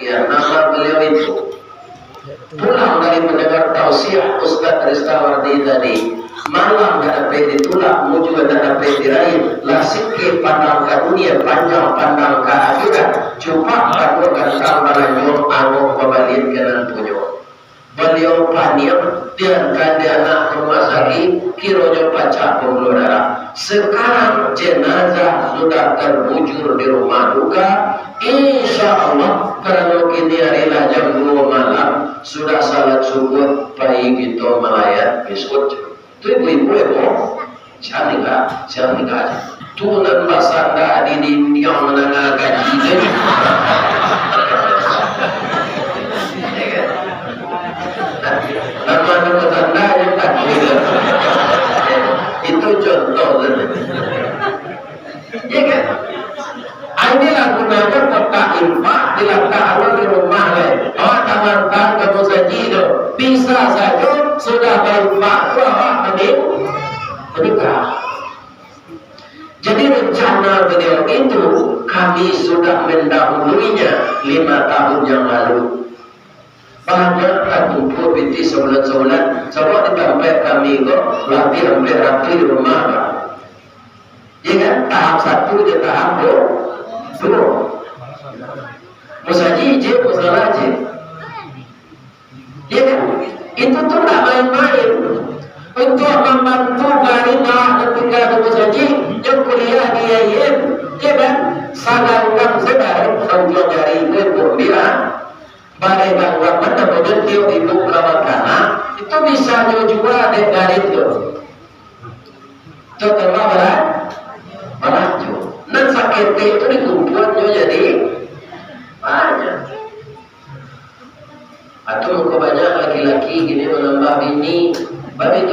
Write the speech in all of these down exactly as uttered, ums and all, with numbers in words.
Ya, nama beliau itu pulang dari mendengar tausiah Ustaz Rizka Wardi tadi. Malam dak dapek ditulak, mujua dak dapek diraih, lah singkeh pandang ka dunia, panjang pandang ka akhirat, cupak kaduo gantang balanjuang, angok babalian ka nan punyo. Baliau paniang, diangkek dek anak ka rumah sakik, kironyo pacah pambuluah darah. Sekarang jenazah sudah terbujur di rumah duka. Insya Allah, karano kini hari lah jam duo malam, sudah salat subuah, pai kito malayat biskut. Tu ibu-ibu, ibu. Siang nikah, siang nikah aja. Tu nan basanda di dindiang manangah kaji tu. Nama tu basanda je takut. Itu contoh tu. Ya kan? Ah, inilah gunanya kotak infak dilatak Allah di rumah, leh. Awak tangan-tangan ka musajik tu. Bisa sajo sudah bainfak tu awak mending menikah. Jadi rencana beliau itu kami sudah mendahuluinya lima tahun yang lalu. Banyak takumpul pitih sabulan-sabulan, sabab di tampek kami ko labiah ampek ratuih rumah, Pak. Iya kan? Tahap satu je, tahap du-, duo. Musajik je, musala je. Iya kan? Itu tu ndak main-main. Untuak mambantu gari nan tingga di musajik, yang kuliah di I A I N, iya kan? Saganggam sabarang sanjuang jari itu pun bilang, bareh gangguan mah namonyo tiok ibu kawan kanak, itu bisa nyo jua dek garit tu. Tu tambah bara-, baranjo. Nan saketek tu dikumpuannyo jadi banyak. Atau mangko banyak laki-laki kini manambah bini. Bab itu,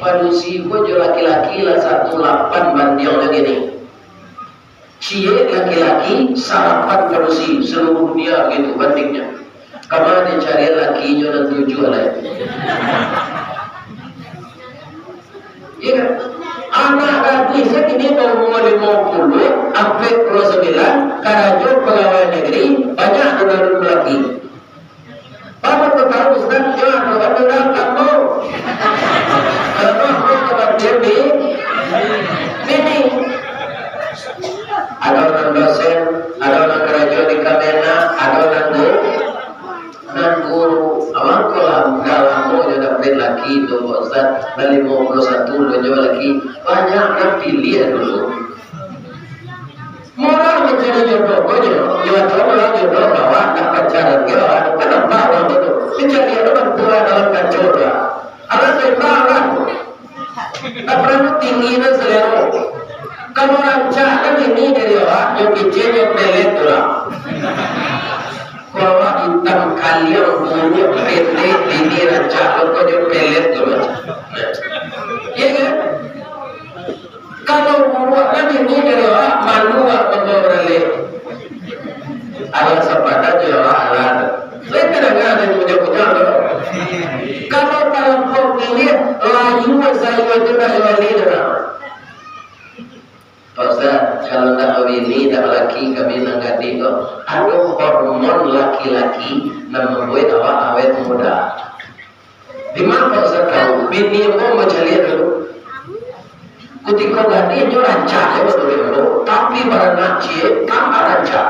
padusi ko jo laki-laki lah satu lapan bandiang jo kini. Ciek laki-laki, salapan padusi, saluruah dunia gitu bandingnyo. Kama dicari lakinyo nan tujuah lai. Iya kan? Anak gadih se kini baumua limo puluah, ampek puluah sambilan, karajo pagawai nagari, banyak nan alun balaki. Baru kau tahu, Ustaz, yo, ado, ado dalam kamu. Kalau aku kebaktian di, ini. Ado nan dosen, ado nan karajo di Kemenag, ado nan gu-, nan guru. Awak ko lah, dah lamo jo dapek laki tu, Pak Ustaz. Dah limo puluah satu lo jo laki. Banyak nan piliah dulu. Murah mancari jodoh ko nyo, nyo tu murah jodoh bawah, nak pacaran ke bawah, kan nampak urang tu. Dicari ado bantuan dalam kaco tu. Alah sembah lah. Tak pernah tinggi dan selero. Kalau rancak kan ini dari awak, nyo kicik, nyo pelet tu lah. Kalau awak hitam kaliang, buruak, pendek, tinggi, rancak, ko nyo pelet tu lah. Iya kan? Kalau buruak nan ini dari awak, malu awak mambawa baralek. Alah sapadan jo awak alah. Saya kadang-kadang ada yang punya-punya tu. Kalau talampau pilih, layu sayo tu nak lali dah. Pak Ustaz, kalau ndak babini, ndak balaki kami nan gadih tu, ado hormon laki-laki nan mambuek awak awet muda. Di ma Pak Ustaz tahu? Bini ambo bacaliak dulu. Kutiko gadih nyo rancak se baduo ambo, tapi baranak ciek tambah rancak.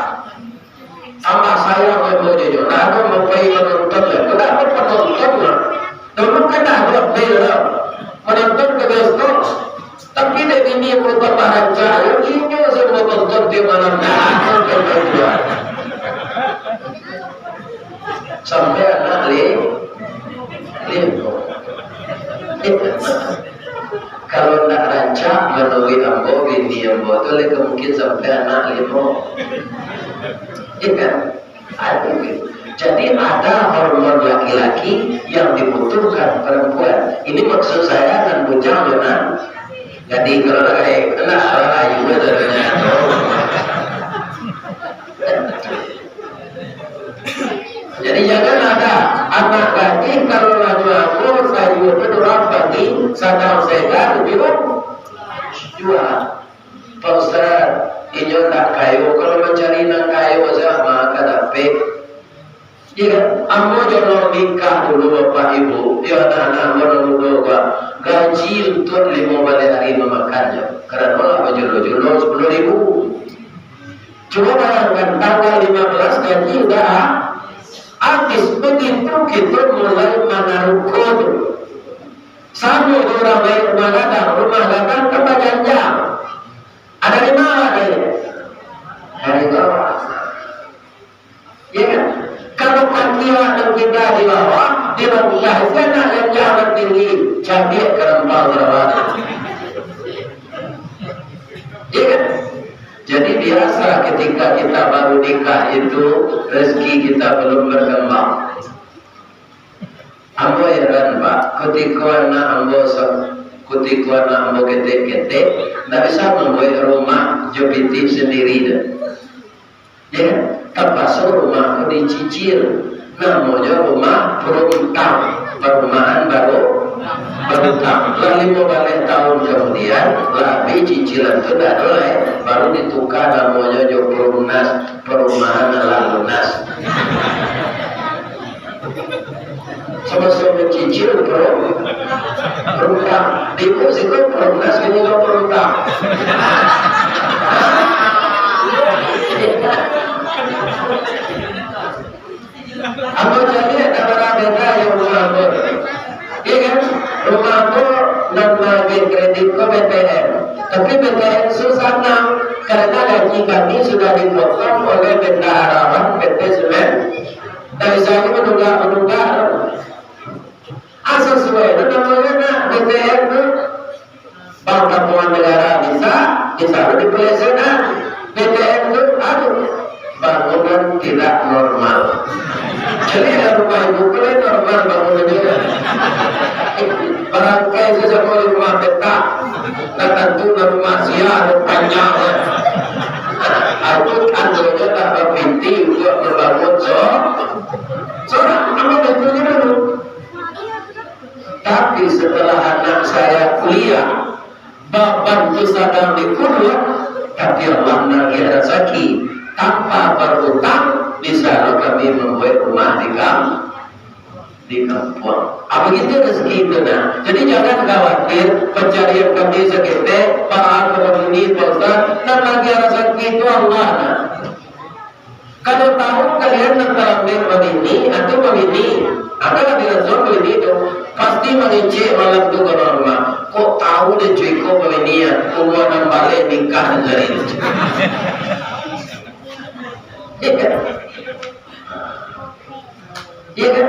Tambah sayang ambo jo nyo. Nah, ambo pai manonton lah. Ndak ado panonton lah. Dulu kan ado bel lah. Manonton ka bioskop. Tapi dek bini ambo tambah rancak, yo inyo se ambo tonton tiok malam. Sampai anak li-, limo. Kalau ndak rancak manuruik ambo, bini ambo tu lai ka mungkin sampai anak limo. Iya kan? Aduh. Jadi ada hormon laki-laki yang dibutuhkan perempuan. Ini maksud saya nan bujang jo nan gadih, kalau nak gadih, nak rayu sajo. Jadi jangan ada anak gadih kalau lah jual, sayua tu urang bagi sadang segar, jua. Pak Ustaz, inyo ndak kayo, kalau mancari nan kayo sajo, mako dapek. Iya kan? Ambo jodoh nikah dulu, Bapak Ibu. Yo, anak-anak ambo nan mudo, Pak. Gaji untuak limo baleh ari mamakannyo. Karano lah bajodoh-jodoh sapuluah ribu. Cubo bayangkan, tanggal lima belas gaji udah ha-, habis. Begitu kito mulai manaruko tu. Samo jo urang naik rumah gadang, rumah gadang kan bajanjang. Dari ma naik? Dari bawah. Ya kan? Kalau kaki awak nan tingga di bawah, di bawah, jangan yang jangan tinggi, cabiak karambau bawah. Ya kan? Jadi biasa ketika kita baru nikah itu, rezeki kita belum berkembang. Ambo heran, Pak, kutiko anak ambo sa-, kutiko anak ambo ketek-ketek, ndak bisa mambuek rumah jo pitih sandiri doh. Ya kan? Tapaso rumah ko dicicil. Namonyo rumah perumtang, perumahan baru, berutang. Lah limo baleh tahun kemudian, lah habih cicilan tu ndak ado lai, baru ditukar namonyo jo perumnas, perumahan alah lunas. Sama-sama cicil, bro. Berutang. Di siko berutang, sini juga berutang. Ambo cari ada barang beda yang rumah ambo. Iya kan? Rumah ambo nan maagiah kredit ko B T N. Tapi B T N tu sanang. Karena gaji kami sudah dipotong oleh Bendahara P T Semen. Dari sana menunggak-menunggak. Ah, sasuai tu namonyo nak B T N tu. Bank Tabungan Negara bisa, bisa tu dipelesehan. B T N tu, aduh, bangunan tidak normal. Jadi, ada rumah ibu, boleh normal bangunannyo. Barangkai sasamo di rumah petak. Dah tantu dah rumah sia, dah panjang. Aku tandonyo tak bapinti untuk membangun so-, sorang. Ambo batua dulu. Tapi setelah anak saya kuliah, baban tu sadang dikuruah, tapi Allah nagih rasaki. Tanpa berutang, bisa lo kami membuat rumah di kam-, di kampuang. Ah, begitu rezeki itu, nah. Jadi, jangan khawatir, pencarian kami saketek, pahala kami ini, Pak Ustaz, nan nagih rasaki itu Allah, nah. Kalau tahu kalian nan talambek babini, atau babini, atau laki-laki babini tu, pasti mangecek malam tu ka rumah. Kok tahu deh cuy ko babini ya, umur enam baleh nikah dari itu. Iya kan? Iya kan?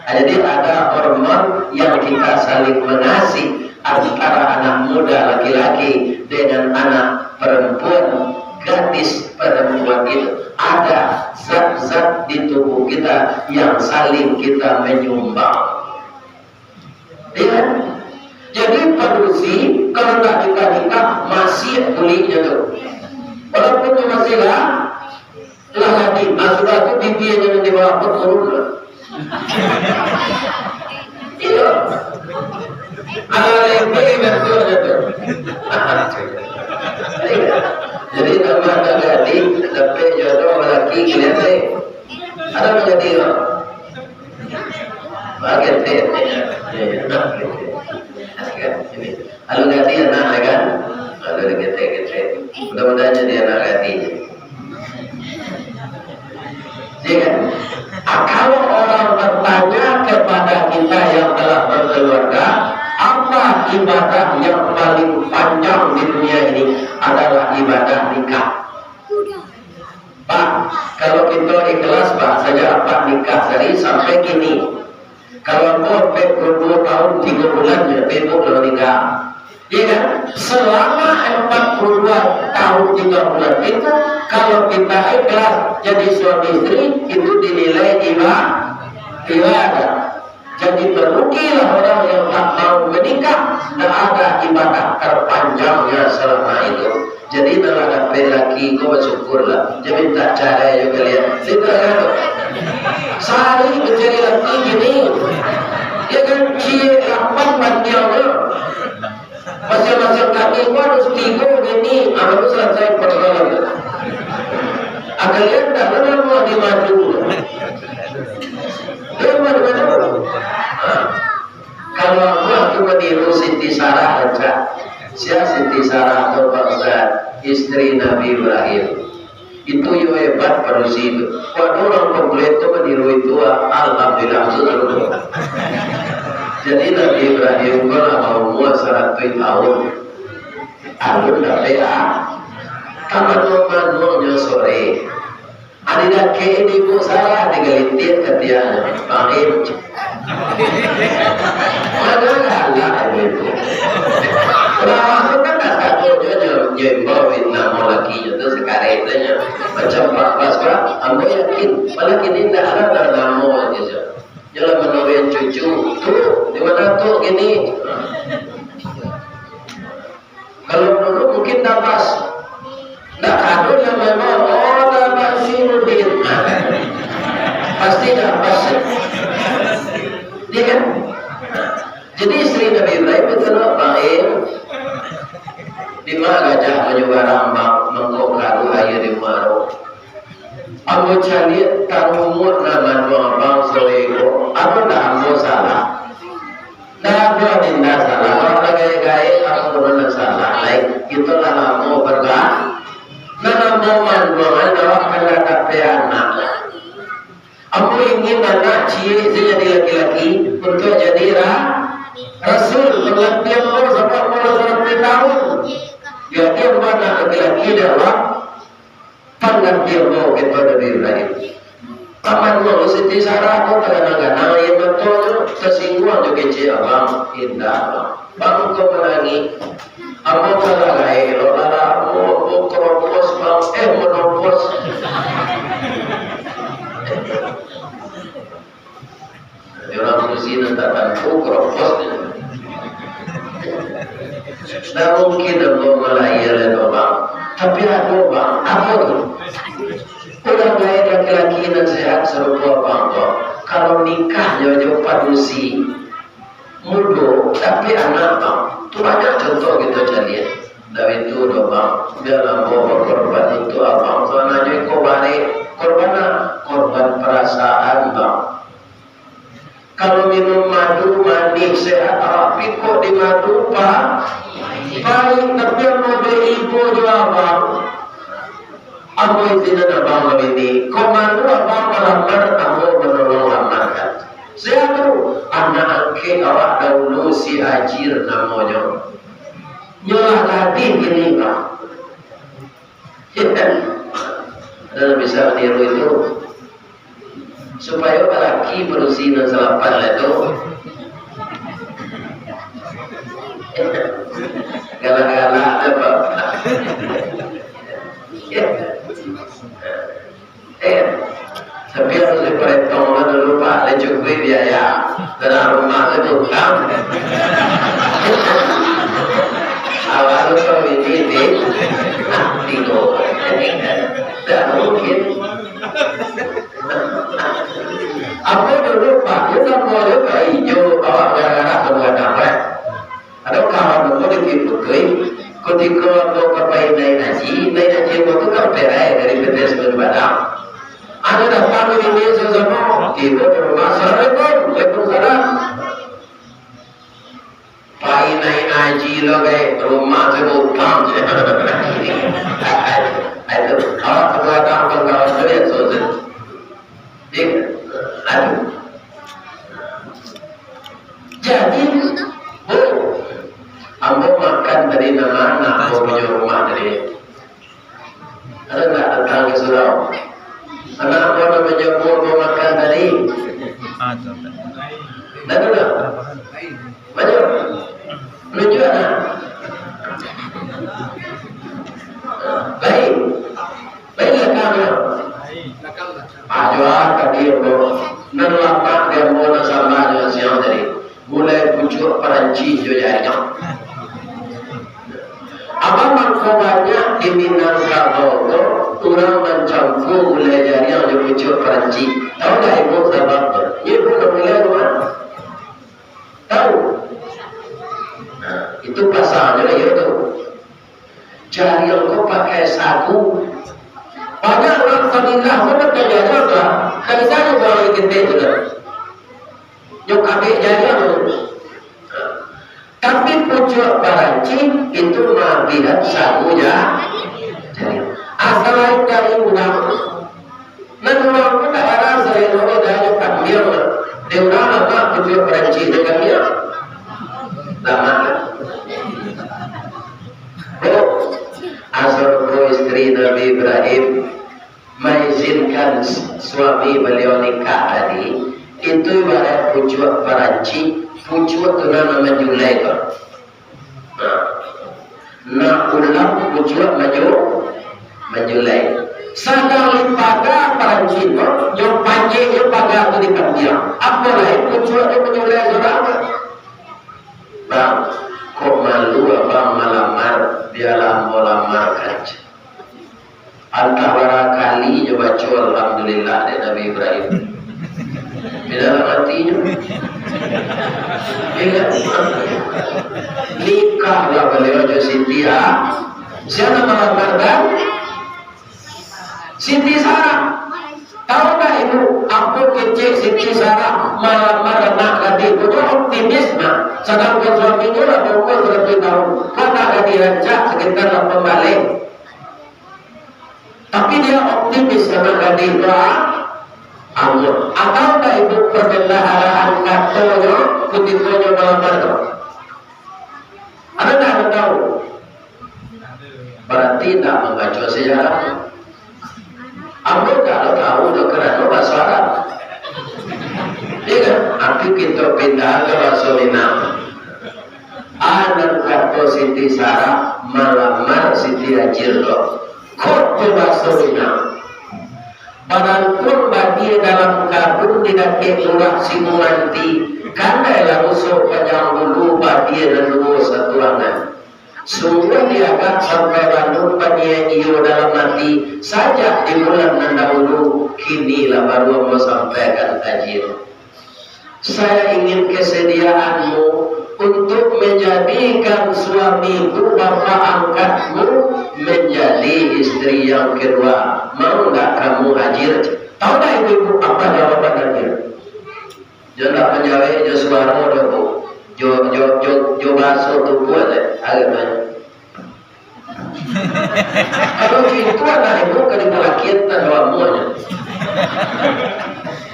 Nah, jadi ada hormon yang kita saling mengasihi antara anak muda laki-laki dengan anak perempuan, gadis perempuan itu. Ada zat-zat di tubuh kita yang saling kita menyumbang. Iya kan? Jadi padusi kalau nggak nikah-nikah masih kulitnya tu. Walaupun dia masih lah, lah gadih, ah, sudah tu bibianyo nan di bawah tu turun lah. Iyo. Alah lebe batua tu. Jadi tambah nak gadih, dapek jodoh laki kalian ni. Ada nak gadih tak? Bagian teh. Ini. Lalu gadih anak, ya kan? Lalu digetek-getek. Mudah-mudahan jadi anak gadih. Ya kan? Ah, kalau orang bertanya kepada kita yang telah berkeluarga, apa ibadah yang paling panjang di dunia ini? Adalah ibadah nikah. Pak, kalau kita ikhlas, Pak, sejak Apak nikah tadi sampai kini, kalau ambo ampek puluah duo tahun tigo bulan je, tembok lah nikah. Iya kan? Selama empat puluh dua tahun tiga bulan itu, kalau kita ikhlas jadi suami istri, itu dinilai iba-, ibadah. Jadi, merugilah orang yang tak mau menikah, ndak ada ibadah terpanjangnya selama itu. Jadi, kalau dapek laki, kau bersyukurlah. Jangan minta cerai juga kalian. Tidak ada. Sehari mencari laki gini. Ya kan, ciek lapan bandiangnyo. Masing-masing kami ko harus tigo bini, ah, baru selesai persoalan. Ah, kalian dah lama di madu. Sarah tu, Pak Ustaz, istri Nabi Ibrahim. Itu yo hebat padusi tu. Waduh, urang komplek tu maniru itu, ah, alhamdulillah, tu tu. Jadi Nabi Ibrahim ko lah baumua saratuih tahun. Alun dapek, ah. Ka manuang-manuangnyo sore. Ari dakek ini Ibu Sarah digalitik katiaknyo. Bang Im. Mano galak ini Ibu. Lah, aku kan dak sadonyo nyo, nyo imbau namo lakinyo tu sakarek tu nyo. Macam Pak Bas, Pak, ambo yakin, malah kini ndak ado namo lagi tu. Nyo lah manuruik cucu. Tu, di mano tu kini? Kalau dulu mungkin Dabas. Ndak ado nan memang, "Oh, Dabas Sinudin." Pasti Dabas. Iya kan? Jadi istri Nabi Ibrahim itu nak baik. Di ma gajah manyubarang bang, mangko karu aia di muaro. Ambo caliak tarumuak nan manuang abang sore ko, ado ndak ambo salah? Ndak ado, indak salah. Awak lah gaek-gaek, ambo nan salah lai. Kito lah lamo barga-, nan ambo manuang awak kan lah dapek anak. Ambo ingin anak ciek se jadi laki-laki, untuak jadi ra-, rasul, pangganti ambo, sabab ambo lah saratuih tahun. Jadi ambo anak laki-laki dek Allah. Pangganti ambo kito Nabi Ibrahim. Paman lo Siti Sarah ko taganang-ganang aia matonyo, tasingguang jo kecek abang. Indak, Bang. Bang ko manangih. Ambo salah gaek lo, lah ambo, ambo keropos, Bang. Eh, menopos. Jadi urang padusi nan tak tantu, keropos. Ndak mungkin ambo malahia lai tu, Bang. Tapi ado, Bang. Apo tu? Urang lain laki-laki nan sehat sarupo abang ko, kalau nikah jo, jo padusi mudo, tapi anak, Bang. Tu banyak contoh kito caliak. Dari tu doh, Bang, bialah ambo bakorban untuak abang tu, anaknyo iko barek. Korban a-, korban parasaan, Bang. Kalau minum madu manih sehat, tapi kok di madu pa-, pahit, tapi ambo baibo jo abang. Ambo izinan abang babini, kok malu abang malamar, ambo manolong lamarkan. Sehat tu, anak angkek awak dahulu si Ajir namonyo. Nyo lah gadih kini, Bang. Ado nan bisa maniru itu? Supayo balaki padusi nan salapan lah tu. Galak-galak apo? Eh, tapi harus diperhitungkan dulu, Pak. Lai cukuik biaya. Tanah rumah tu tukang. Awak tu pamilih di tigo. Tak mungkin. Apo dulu, Pak? Yo, samo jo Pak Ijo, awak gara-gara tu gadang, eh. Ado kawan ambo di Bukui, kutiko ambo ka pai naiak haji, naiak haji ambo tu kan perai dari P T S Padang. Ado datang di siko samo-samo, tibo di rumah, "Assalamualaikum." "Waalaikumsalam." Pai naiak haji lo, gai, rumah se utang. Itu, awak tu datang ka kawan tu, yo, so, so. Dik, aduh. Jadi, Bu, ambo makan tadi, nama anak ambo punyo rumah tadi. Ado ndak datang ka surau? Anak ambo namonyo Bu, ambo makan tadi. Ah, tu. Ndak ado ndak? Banyak. Nunjuak ndak? Lain. Lain lah kami. Ah, juo tadi ambo. Nan lamak di ambo nan sambah jo siang tadi. Gulai pucuak paranci jo jariang. Apo mangko banyak di Minangkabau ko urang mancampua gulai jariang jo pucuak paranci? Tahu ndak ibu sababnyo? Ibu nak mulai rumah? Tahu? Nah, itu pasalnyo lah iyo tu. Jariang ko pakai sagu. Banyak urang Fadilah ko pakai jariang lah. Dari sano urang iketek tu lah. Nyo kabek jariang tu. Tapi Pucuak paranci itu maabihan sagu ja-, jari. Asal lain dari urang. Nan urang tu tak arah selain urang dah jo kambiang lah. Di urang lamak pucuak paranci di kambiang. Lamak lah. Oh, asal ko isteri Nabi Ibrahim maizinkan suami baliau nikah tadi, itu ibarat pucuak paranci, pucuak tu nan manjulai tu. Nah, nak ulam pucuak maju, manjulai. Sadang di paga paranci tu, jo panjeknyo paga tu di kambiang. Apo lai pucuak tu manjulai surang. Bang, kok malu abang malamar, bialah ambo lamarkan. Antah bara kali nyo baco Alhamdulillah dek Nabi Ibrahim. Di dalam hatinyo. Iyo kan? Nikahlah baliau jo Siti, ha? Sia nan malamarkan? Siti Sarah. Tahu tak ibu, apo kecek Siti Sarah malamar anak gadih? Bukan optimis, nah. Sadangkan suaminyo lah baumua saratuih tahun. Anak gadih rancak sekitar lapan baleh. Tapi dia optimis sama gadih tu, ah. Amun. Atau tak ibu perbendaharaan katonyo, kutikonyo malamar tu? Ada tak yang tahu? Berarti tak membaca sejarah. Ambo tak tahu tu kerana bahasa Arab. Iya kan? Tapi kita pindah ke bahasa Minang. Anak kato Siti Sarah malamar Siti Hajir tu. Kok tu bahasa Minang? Barangkun badia dalam karung di dakek murah si Mumanti, kandai lah ruso panjang bulu badia nan duo satuangan. Sungguah diagak sampai ranun paniaik iyo dalam ati, sajak di bulan nan dahulu, kini lah baru ambo sampaikan tajil. Saya ingin kesediaanmu untuk menjadikan suamiku, bapak angkatmu, menjadi istri yang kedua. Mau ndak kamu, Hajir? Tahu ndak ibu-ibu apa jawaban Hajir? Jo ndak manjawek jo suaro doh, Bu. Jo, jo, jo, jo baso tubuah deh, agak banyak. Kalau gitu, anak ibu ka dipalakian tando amuahnyo.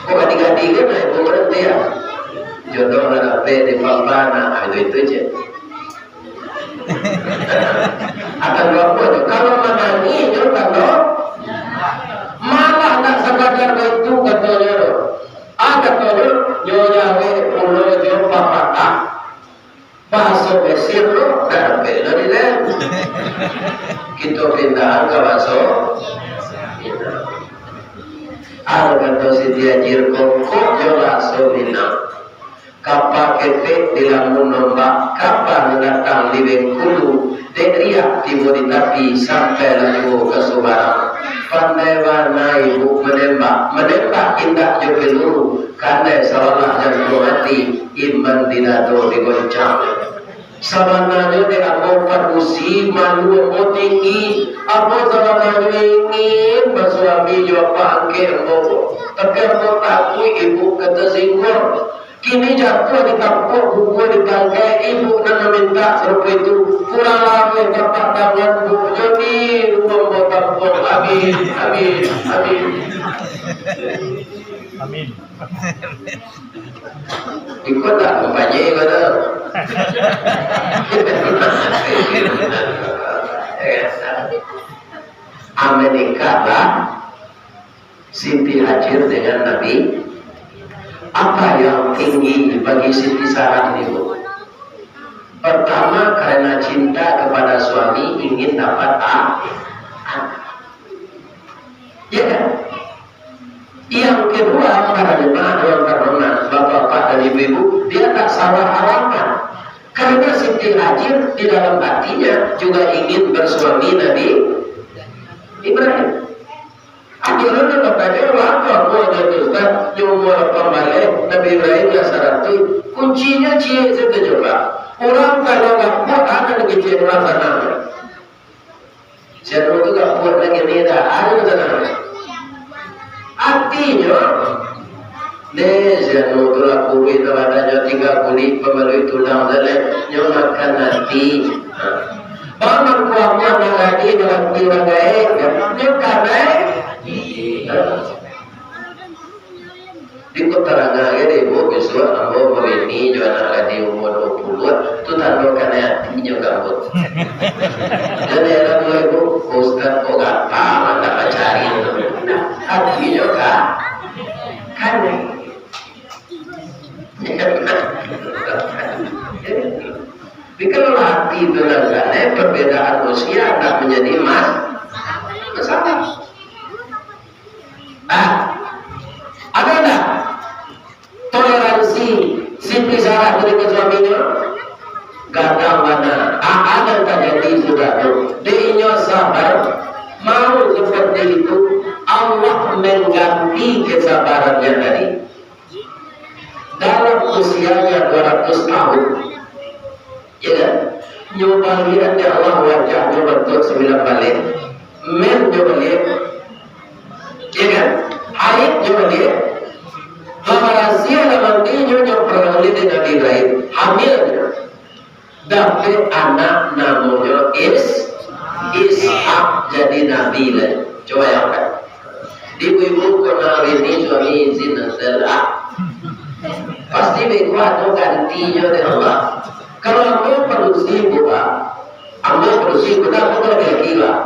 Kok gadih-gadih kan, anak ibu berhenti ya? Jodoh lah dapek di papa, nah, itu, itu je. Akan dua puluh tu. Kalau manangih, itu tando. Malah nak sakadar baitu, katonyo. Ah, katonyo, nyo jawek pulo jo papatah. Bahaso Mesir tu, dah dapek lah di dalam. Kito pindahan ka bahaso Minang. Ado kato Siti Hajir, kokok jo bahaso Minang. Kapa ketek dilambun ombak, kapa nan datang di Bengkulu, dek riak tibo di tapi, sampai lah juo ka Subarang. Pandai bana ibu manembak, manembak indak jo peluru, kandai sawalah jantuang ati, iman di dado digoncang. Sabananyo dek ambo padusi, malu ambo tinggi, ambo sabananyo ingin basuami jo apak angkek ambo, tapi ambo takuik ibu ka tasingguang. Kini jatuah di tampuak, gugur di tangkai, ibu nan mamintak sarupo itu. Kurang lamo tapak tangan, Bu, jo ni rumah ambo tampuak. Amin, amin, amin. Amin. Iko tak kampanye ko tu. Amerika lah. Siti Hajar dengan Nabi, apa yang tinggi bagi Siti Sarah ini, Bu? Pertama, karena cinta kepada suami, ingin dapat a-, anak. Ya kan? Yang kedua, para jemaah yang terhormat, bapak-bapak dan ibu-ibu, dia tak salah alamat. Karena Siti Hajar di dalam hatinya juga ingin bersuami Nabi Ibrahim. Akhirnya batanyo, "Lah, apo aja tu, Ustaz? Nyo umua lapan baleh, Nabi Ibrahim lah saratuih." Kuncinyo ciek sajo, Pak. Urang kalau gapuak, ado nan kecek urang sanang. Siapa tu gapuak lagi ni dah, ado nan sanang. Artinyo, deh, Si anu tu lah kuruih tu badanyo, tigo kulik pamaluik tulang tu lai, nyo makan ati. Ha. Bang mangko amuah nak laki dalam tiang gaek, nyo kanai. Ha. Di Kota Langah ge deh, Bu, bisuak ambo babini jo anak gadih umua duo puluah, tu tando kanai atinyo ka ambo. Jadi, urang tu, Bu, Ustaz kok gata, mantap bacari tu. Atinyo ka, kanai. Tapi kalau hati itu nan kanai, perbedaan usia tak menjadi mas-, masalah. Nah, ada ndak toleransi Siti Sarah dari suaminyo? Gadang bana. Ah, ada tajadi sudah tu. Dek inyo sabar, mau seperti itu, Allah mengganti kesabarannya tadi. Dalam usianya dua ratus tahun, ya kan? Nyo baliak dek Allah wajahnyo bantuak sambilan baleh, men nyo baliak, ya kan? Haid nyo baliak, barasiah lah mandinyo, nyo pernah ulih dek Nabi Ibrahim, hamil nyo. Dapek anak namonyo Is-, Ishak, jadi nabi lai. Cubo bayangkan. Ibu-ibu, kok nak bini suami izin salah, pasti beko ado gantinyo dek Allah. Kalau ambo padusi, Bu, ah, ambo padusi, Bu, ambo kan laki-laki, Pak.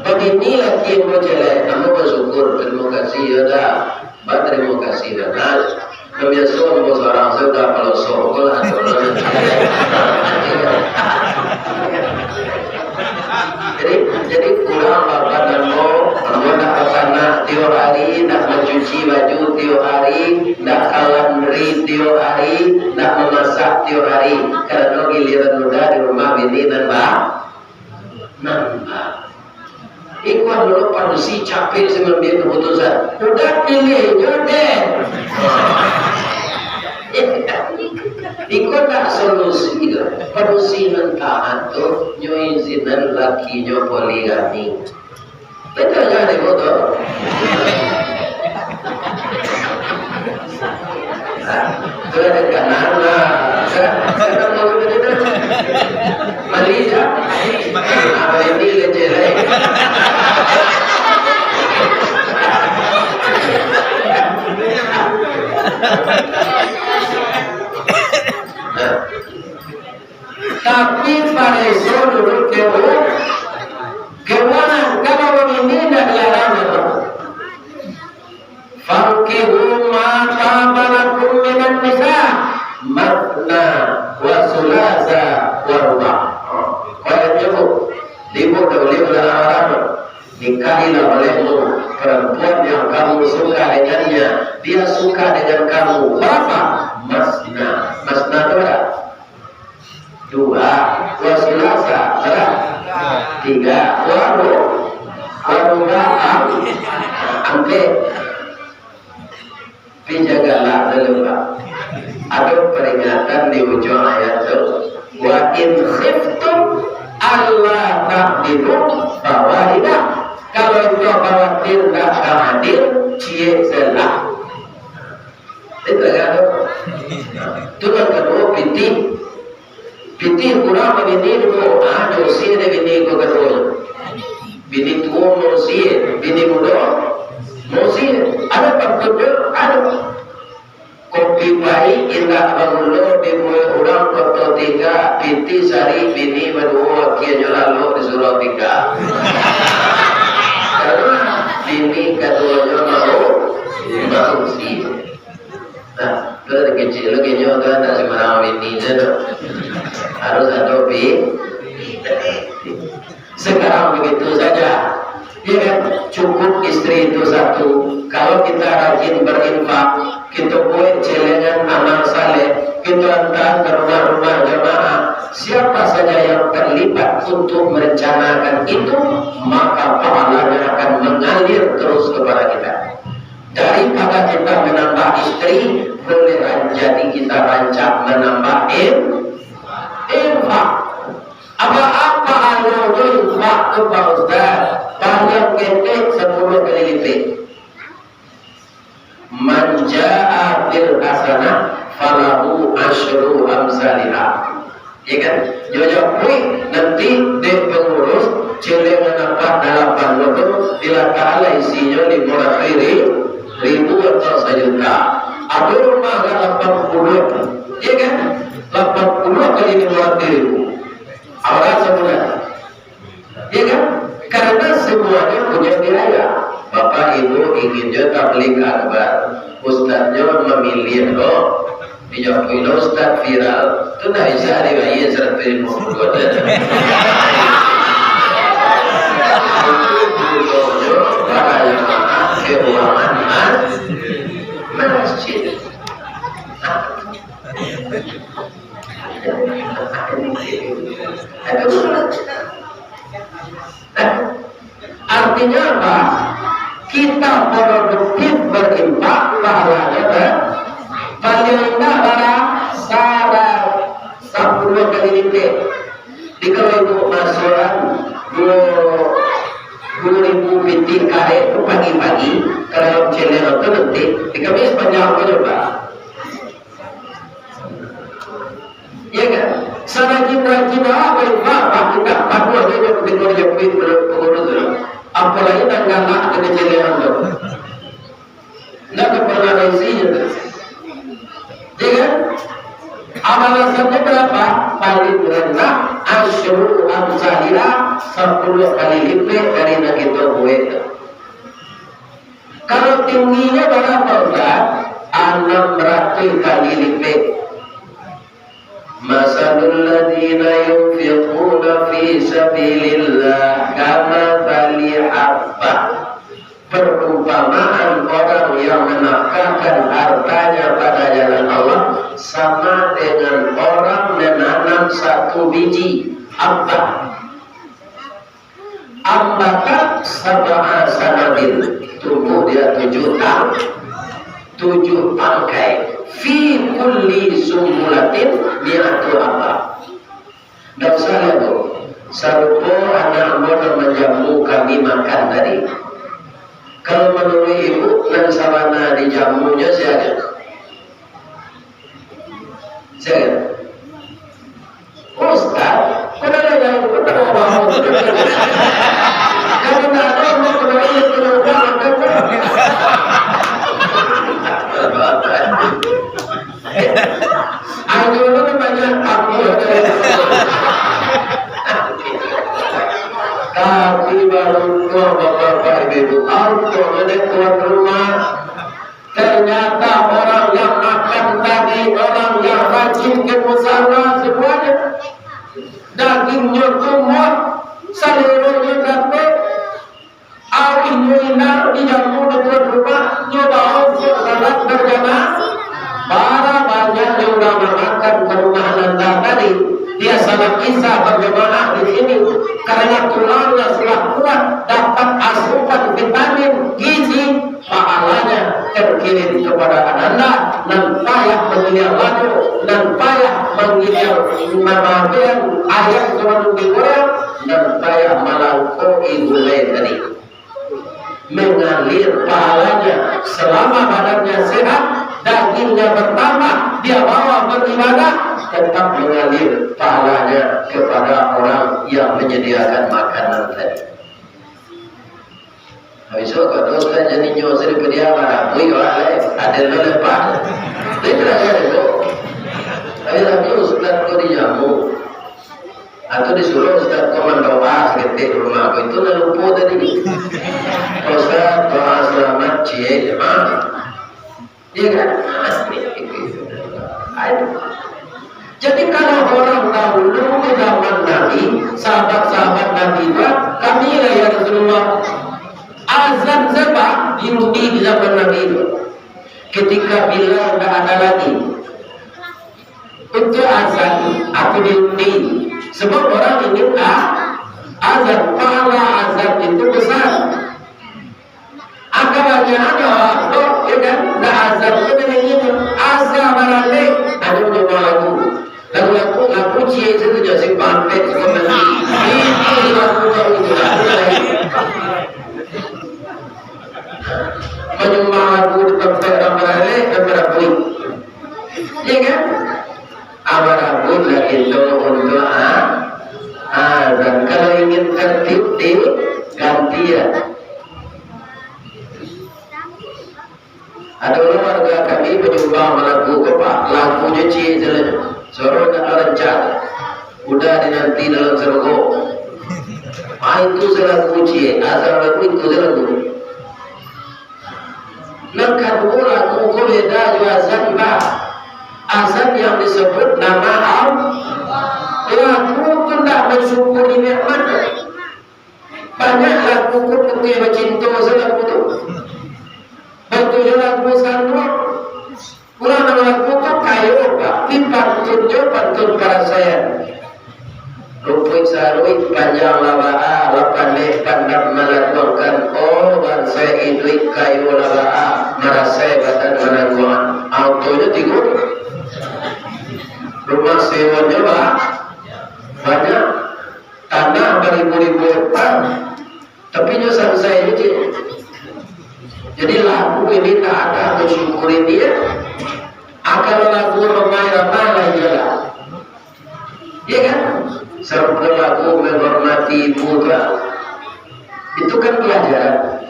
Babini laki ambo ciek lai, ambo basyukur, tarimo kasih, yo dah. Batarimo kasih, dah. Nah, biaso ambo surang sajo, dah, paloso ko lah. Jadi, jadi kurang baban ambo, ambo ndak batanak tiok hari, ndak mancuci baju tiok hari, ndak ka laundry tiok hari, ndak mamasak tiok hari. Karano giliran udah di rumah bini nan ba-, nan ba-, Iko dulu padusi capek sambilan kaputusan. Udah pilihnyo deh. Iko tak solusi doh. Padusi nan taat tu, nyo izinan lakinyo poligami. Betul kan, Ibu, tu? Hah? Tu ado kanan lah. Sa-, sa-, mali ja. Ah, ini kecil, eh. Nah. Tapi pareso dulu ke u-, keuangan, kalau begini ndak dilarang, apa? "Fankihu ma taba lakum minan nisa, matsna wa tsulatsa wa ruba'." Oh, kalau nyebut, nyebut dah boleh berlarang-larang. Nikahilah olehmu perempuan yang kamu suka dengannya, dia suka dengan kamu. Berapa? Matsna. Matsna tu berapa? Dua, wa tsulatsa, bara? Tiga, wa ru-, wa ruba', am-, ampek. Tapi jagalah dulu, Pak. Ado peringatan di ujuang ayat tu. "Wa in khiftum alla ta'dilu fawahidah." Kalau engkau khawatir ndak ka adil, ciek se lah. Itu kan tu. Tu nan kaduo, pitih. Pitih kurang babini duo. Ah, mausia dek bini ko kaduo. Bini tuo mausia, bini mudo mausia. Ado pantun tu, ado. Kopi paik indak bagulo dibuek urang Koto Tingga, pitih sari bini baduo, akianyo lalok di surau tingga. Karano bini kaduonyo mau, mausia. Nah, tu dari kecil lo kenyo tu tak sembarang bini je tu. Harus ado pi-, sekarang begitu saja. Ya kan? Cukup istri itu satu. Kalau kita rajin berinfak, kita buat celengan amal saleh, kita hantar ke rumah-rumah jamaah, siapa saja yang terlibat untuk merencanakan itu, maka pahalanya akan mengalir terus kepada kita. Daripada kita menambah istri, boleh ran-, jadi kita rancak menambah in-, infak. Apa-apa anu tu infak tu, Pak Ustaz, paliang ketek sapuluah kali lipek. Man jaa bil Salihah. Ya kan? Yo japuik nanti dek pangurus, celeng nan ampek dalapan tu, dilatak lah isinyo limo ratuih ri-, ribu atau sajuta. Ado rumah ka lapan puluah, ya kan? Lapan puluah kali limo ratuih ribu. Aura sabulan. Ya kan? Karena semuanya punya biaya. Bapak Ibu ingin jo tabligh akbar, ustaznyo mamiliah lo, dijapuik lo ustaz viral, tu ndak bisa dibayar seratus lima puluh dolar. Itu gunonyo pada jamaah keuangan mas-, masjid. Nah, Artinya apa? Kita produktif berinfak, pahalanya ber-, paling indak bara sara-, sapuluah kali lipek. Di kalau ibu masuakan duo, duo ribu pitih karek tu pagi-pagi, kalau channel tu nanti, di kami sepanjang apa coba? Ya kan? Sarajin-rajin awak bainfak, indak panuah sajo kutiko dijapuik pengurus tu. Apolai nan galak ka kacelehan tu. Indak ka pernah ada isinyo tu. Ya kan? Balasannya berapa? Paling rendah, asyru amsaliha, sapuluah kali lipek dari nan kito buek tu. Kalau tingginyo bara, Ustaz? Anam ratuih kali lipek. Masalul ladzina yunfiquna fi sabilillah kamatsali habbah. Perumpamaan orang yang menafkahkan hartanya pada jalan Allah sama dengan orang menanam satu biji habbah. Ambatat sab'a sanabil, tumbuh dia tujuh tang-, tujuh tangkai. Fi kulli sumbulatin mi'atu habbah. Ndak usah lah, Bu. Sarupo anak ambo nan manjamu kami makan tadi. Kalau manuruik ibu, nan sabana dijamunyo sia? Sia? Ustaz, kok ado nan tahu bahawa kalau ndak ado, mau kembali ke rumah, makan. Ayo, lu banyak tamu. Tapi baru tua bapak-bapak ibu-ibu, auto ada tuan rumah. Ternyata orang yang makan tadi, orang yang rajin ke musala semuanya. Dagingnyo tumbuah, saleronyo dapek, awihnyo indak dijamu di tuan rumah, nyo bawa untuak salat berjamaah. Bara banyak yang urang makan ka rumah nan tadi, dia salat Isya berjamaah di sini, karena tulangnya sudah kuat, dapat asupan vitamin, gizi, pahalanya terkirim kepada ananda, nan payah mangiliang lado, nan payah mangiliang mamabean ayam sabalun digoreng, nan payah malangkoi gulai tadi. Mengalir pahalanya selama badannya sehat, dagingnya bertambah, dia bawa beribadah, tetap mengalir pahalanya kepada orang yang menyediakan makanan tadi. Habis tu, kalau ustaz jadi nyo sini pediah marah, bui orang lain, ada lo lepas. Dia tidak ada tu. Tapi lagi ustaz tu dijamu. Atau disuruh ustaz tu mendoa seketik di rumah aku itu, dah lupa tadi. Ustaz, doa selamat, cie, jemaah. Iya kan? Ayo. Jadi, kalau orang dahulu di zaman Nabi, sahabat-sahabat Nabi itu, kami lah, ya Rasulullah, azan sebab diundi di zaman Nabi itu. Ketika Bilal tidak ada lagi untuk azan, aku diundi. Sebab orang ingin a-, azan, pahala azan itu besar. Angka banyak ajo, kok, ya kan? Dah azan tu dengan itu, asa baralek, ado nyoba lagu. Lagu-lagu, lagu ciek tu, tu jadi pampet, tu kan. Itu lagu baru tu, lagu lain. Menyumbang lagu di tempat orang baralek, dan barabui. Ya kan? Abah Itu untuk a-, azan. Kalau ingin tertib, diganti, ya. Ado urang warga kami manyumbang lagu ko, Pak. Lagunyo ciek sajo. Suaro indak rancak. Udah dinanti dalam sarugo. Ah, itu sajo lagu ciek. Azan lagu itu sajo lagu. Nan kaduo, lagu ko beda jo azan, Pak. Azan yang disebut nama Allah. Lagu tu ndak mensyukuri nikmat. Banyak lagu ko putih bacinto sajo lagu tu. Batua jo lagu saruang. Urang nan lagu tu kayo, Pak, tapi pantunnyo pantun parasaian. Rumpuik saruik panjang lah baa, lah pandek pandap malaguangkan, oh, bansaik iduik kayo lah baa, marasai badan managuangan. Autonyo tigo tu. Rumah sewonyo ba-, banyak. Tanah baribu-ribu hektar. Tapi nyo sansai je. Jadi lagu ini tak ada mensyukuri dia. Ah, kalau lagu ramai-ramai lah iyalah. Iya kan? Sarupo lagu menghormati ibu tu lah. Itu kan pelajaran.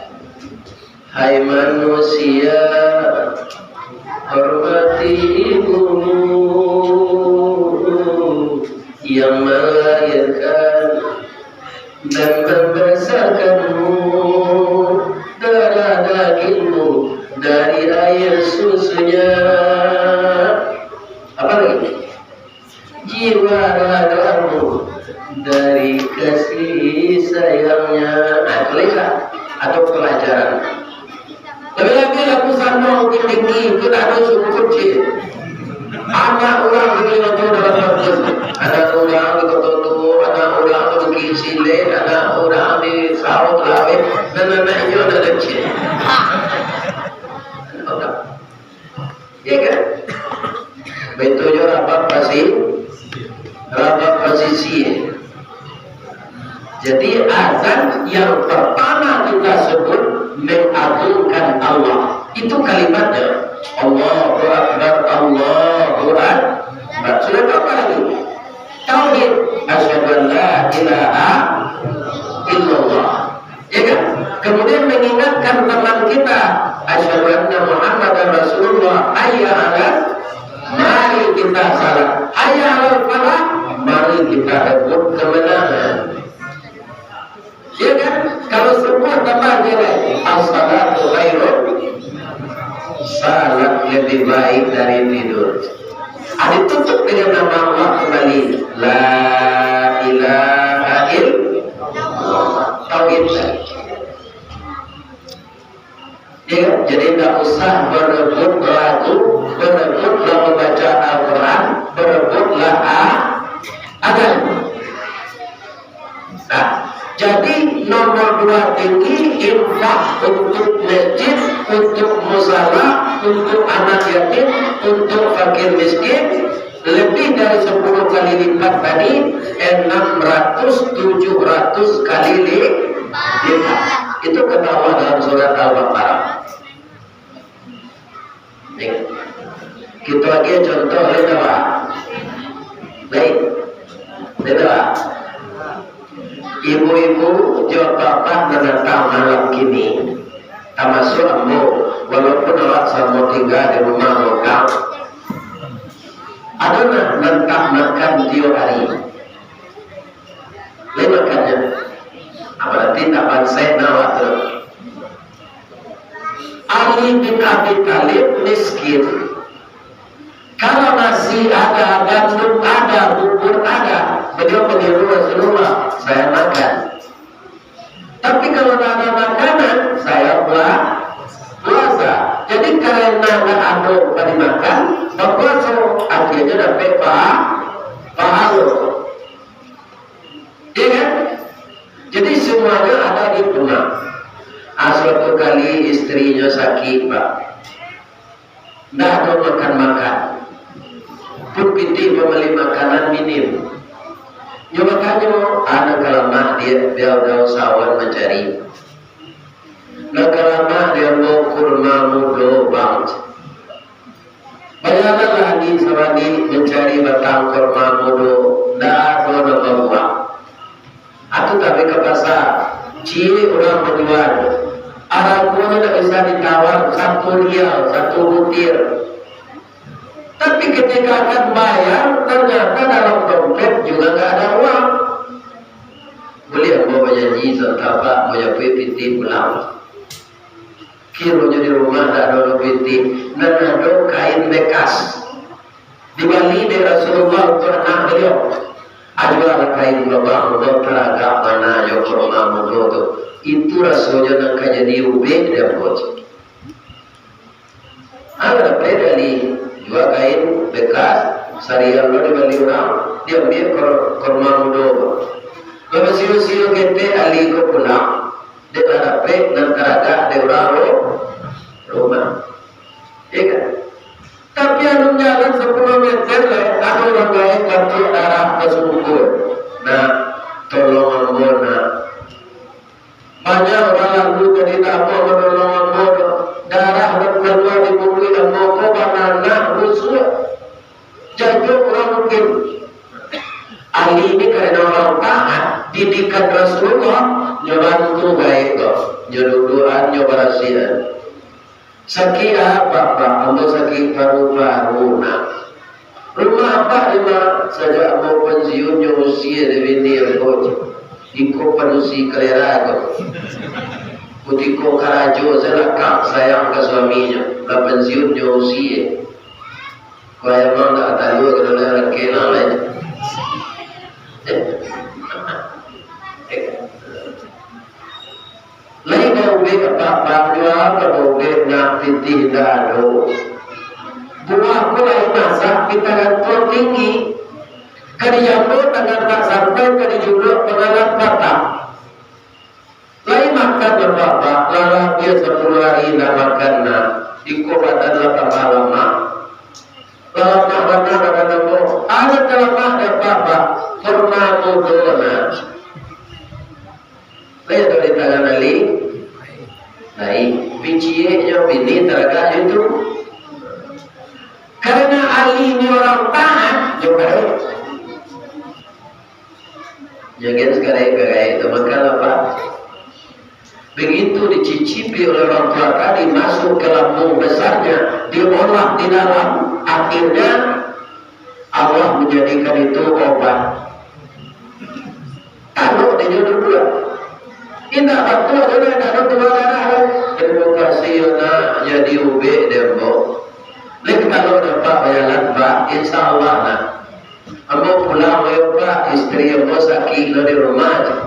Hai manusia, hormati ibumu yang melahirkan dan membesarkanmu, darah dagingmu dari air susunya. Apa lagi? Jiwa ragamu dari kasih sayangnya. Nah, itu lah atau pelajaran. Tapi lagi lagu sama Bukittinggi, itu tak ada syukur, cik. Anak urang di lima tahun dalam kampus. Anak urang di Kota Tua, anak urang di Bukik Silek, anak urang di Sawah Laweh, dan anak inyo ada kecil. Iya kan? Baitu jo rabab pasi-, rabab pasisia. Jadi, azan yang pertama kita sebut mengagungkan Allah. Itu kalimatnya. Allahu Akbar, Allahu Akbar. Sudah apa lagi? Tauhid. Asyhadu an la ilaha illallah. Ya kan? Kemudian mengingatkan teman kita, "Asyhadu anna Muhammadar Rasulullah." Hayya 'alal, mari kita salat. Hayya 'alal falah, mari kita rebut kemenangan. Ya kan? Kalau semua tambah nilai, as-salatu khairun, salat lebih baik dari tidur. Ah, ditutup dengan nama Allah kembali. La ilaha illallah. Tauhid tadi. Ya, jadi tidak usah berebut lagu, berebutlah membaca Al-Quran, berebutlah a-, azan. Nah, jadi nomor dua tinggi infak untuk masjid, untuk musala, untuk anak yatim, untuk fakir miskin, lebih dari sepuluh kali lipat tadi, enam ratus, tujuh ratus kali li-, lipat. Itu kata Allah dalam surat Al-Baqarah. Nih. Kito agiah contoh, lain apa? Lain. Lain apa? Ibu-ibu jo bapak nan datang malam kini, tamasuak ambo, walaupun awak samo tingga di rumah longkang, ado nan, nan tak makan tiok hari? Lai makannyo. Ah, bararti tak bansaik nah awak tu. Ali bin Abi Thalib miskin. Kalau nasi ada, gandum ada, bubur ada, beliau meniru Rasulullah, "Saya makan." Tapi kalau tidak ada makanan, saya pua-, puasa. Jadi, karena tidak ada apa dimakan, berpuasa, akhirnya dapat pa-, pahala. Iya kan? Jadi, semuanya ada di rumah. Ah, suatu kali istrinyo sakik, Pak. Ndak ado makan-makan. Pun pitih pambali makanan minim. Nyo batanyo, "Anak ka lamah di, di usahawan mancari. Nan ka lamah di ambo kurma mudo, Bang." Bajalanlah Sabandi mancari batang korma mudo, ndak ado nan babuah. Atu taruih ka pasa, ciek urang manjua. Aragonyo ndak bisa ditawar, satu rial, satu butir. Tapi ketika akan bayar, ternyata dalam dompet juga nggak ada uang. Buliah ambo bajanji, satapak manyapuik pitih pulang. Kironyo di rumah ndak ado pitih, nan ado kain bekas. Dibali dek Rasulullah untuak anak baliau. Ajualah kain babang, taragak mano jo korma mudo tu. Itu rasonyo nan ka jadi ubek dek ambo. Alah dapek dek Ali, jua kain bekas, sarial lo dibali urang, diambiak kor-, korma mudo. Babasio-sio ketek Ali ko pulang, dek lah dapek nan taragak dek urang ru-, rumah. Iyo kan? Tapi alun jalan sapuluah meter lai, ado urang lain batuak darah basungkur. Nak, tolong ambo, nak. Banyak urang lalu jadi tamuah manolong ambo tu. Darah nan kalua di muluik ambo ko bananak rusuah. Jago urang mungkin. Ali ni karano urang taat, didikan Rasulullah, nyo bantu gaek tu. Nyo duduakan, nyo barasiahan. Sakik apo, Pak? Ambo sakik paru-paru, nak. Rumah Apak di ma? Sajak ambo pansiun nyo usie dek bini ambo. Iko padusi kalera ko. Kutiko karajo sajo lakak sayang ka suaminyo. Lah pansiun nyo usie. Kok emang ndak talua kalau lah rangkek lah, lai. Lai baubek, Apak, bajua ka baubek, nak, pitih ndak ado. Buah ko lai masak, pitih gantuang tinggi. Ka dijambo tangan tak sampai, ka dijuluak pangalan patah. Lai makan, Apak, Pak, lah labiah sapuluah ari ndak makan, nak. Iko badan lah tambah lamak. Lah lamak bana badan ambo. Alah ka lamak dek Apak, Pak? Korma mudo, nak. Lai tu di tangan Ali. Lai, picieknyo bini taragak itu. Karano Ali ni urang taat, nyo baik. Nyo gen sakali ka gaek tu, makan lah, Pak. Begitu dicicipi oleh urang tua tadi, masuk ke lambung besarnya, diolah di dalam, akhirnya Allah menjadikan itu obat. Talok dek nyo duduak. Indak batua tu, indak ado kalua darah tu. Tarimo kasih yo, nak, jadi ubek dek ambo. Lai kalau dapat bajalan, Pak, insya Allah, nak. Ambo pulang yo, Pak, istri ambo sakik lo di rumah.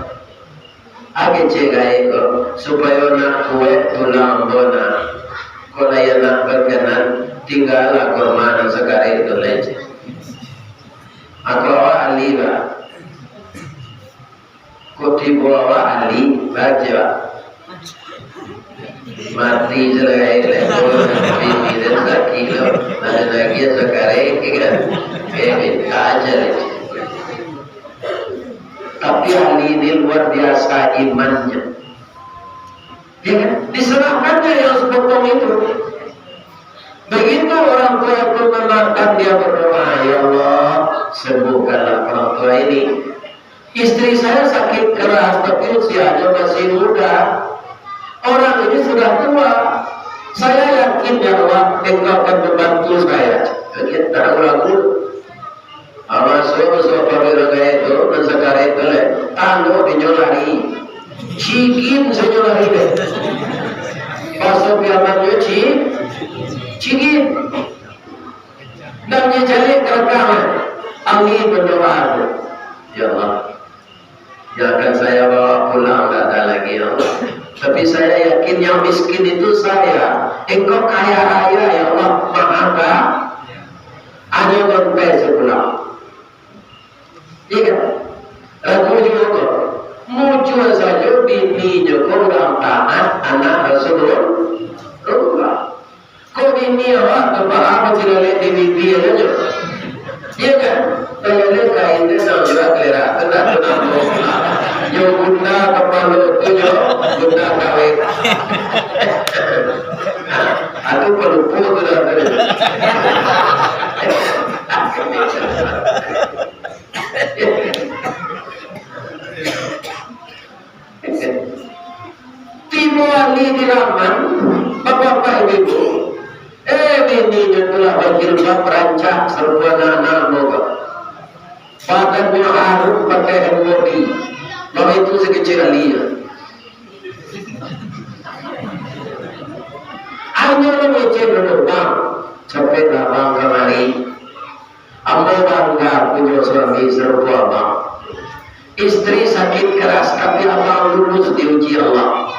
Kecek gaek ko, supayo nak kuek tulang ambo, nak. Kok lai nak bakanan, tinggalah kurma nan sakarek tu lai. Ako awak Ali, Pak. Kok tibo awak Ali, baco, Pak. Mati se lah, eh, lepo, bini dan sakik lo, ado lagi sakarek, kan? Eh, minta aja, eh. Tapi Ali ini luar biasa imannya. Ya kan? Diserahkannya yang sepotong itu. Begitu orang tua itu memakan, dia berdoa, "Ya Allah, sembuhkanlah orang tua ini. Istri saya sakit keras, tapi usianya masih muda. Orang ini sudah tua. Saya yakin, ya Allah, Engkau akan membantu saya." Dia tak ragu-ragu. Awa suah-suah pabila gaek tu, nan sakarek tu, leh, tando inyo lari. Cigin sajo lari deh. Baso Piaman tu ci-, cigin. Nan nyo caliak ka rakam, Ami berdoa, "Ya Allah, yang akan saya bawa pulang tak ada lagi, ya Allah. Tapi saya yakin yang miskin itu saya. Engkau kaya raya, ya Allah, Maha Ka-, hanya dompet sepulang." Iya kan? Ragu juga ko. Mujua sajo bininyo ko urang taat, anak Rasulullah. Kok bini awak tu, Pak, apo cilolek di bibi aja nyo? Iya kan? Cilolek kain tu, sambilan kalera, kena tu namo. Yo guna kapalo tu, yo guna kawin. Atu palupo tu dah tu. Itulah bajilbab rancak sarupo anak-anak moga. Badannyo harum pakai hand body. Maka itu sakecil alia. Anyo mangecek dulu, "Bang, capeklah bang kamari. Ambo bangga punyo suami sarupo abang. Istri sakit keras, tapi abang lulus diuji Allah.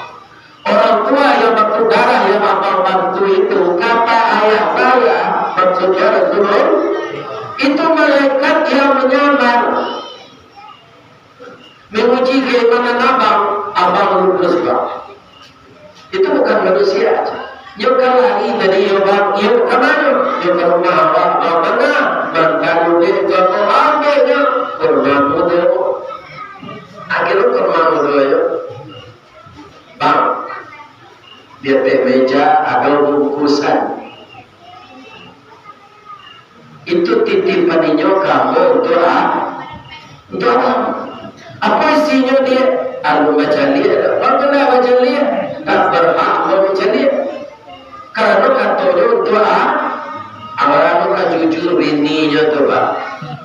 Orang tua yang batu darah yang abang bantu itu, kata ayah saya, maksudnya Rasulullah, itu malaikat yang menyamar." Menguji keimanan abang, abang lulus, Bang. Itu bukan manusia. Nyo ka lari tadi, yo, Bang. Yo, ka mano? Yo, ka rumah abang, Bang. Manga? Bang, kalu dek, kau ambil nyo. Kurma mudo. Akhirnya kurma mudo, yo. Bang, di ateh meja ada bungkusan. Itu titipan inyo ka ambo untuak a-, untuak abang. Apo isinyo, Diak? Alun bacaliak doh. Bang, kena bacaliak. Ndak berhak ambo bacaliak. Karano katonyo untuak a-, awak anu ka jujur bininyo tu, Pak.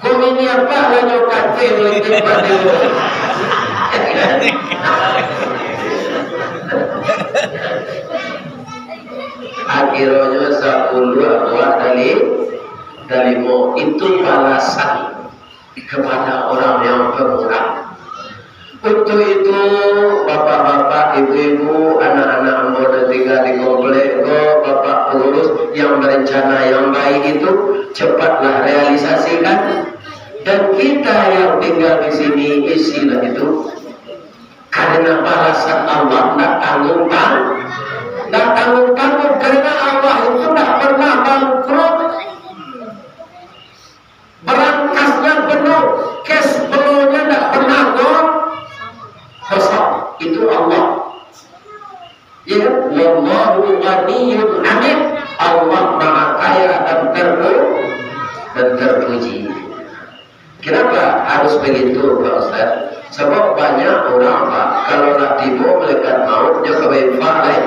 Ko bini apak lah nyo kateh, lo itu pado. Akhironyo sapuluah buah dari, dari mo. Itu balasan kepada orang yang pemurah. Untuk itu, bapak-bapak, ibu-ibu, anak-anak ambo nan tinggal di komplek ko, bapak pengurus yang berencana yang baik itu, cepatlah realisasikan. Dan kita yang tinggal di sini, isilah itu. Karena balasan Allah ndak tanggung-tanggung. Ndak tanggung-tanggung, karena Allah itu ndak pernah bangkrut. Berangkasnya penuh, cash flow-nya ndak pernah ko-, kosong. Itu Allah. Ya, wallahu ghaniyyun hamid. Allah Maha Kaya dan terpu-, dan terpuji. Kenapa harus begitu, Pak Ustaz? Sebab banyak orang, Pak, kalau lah tibo malaikat maut, dia ka bainfak lai.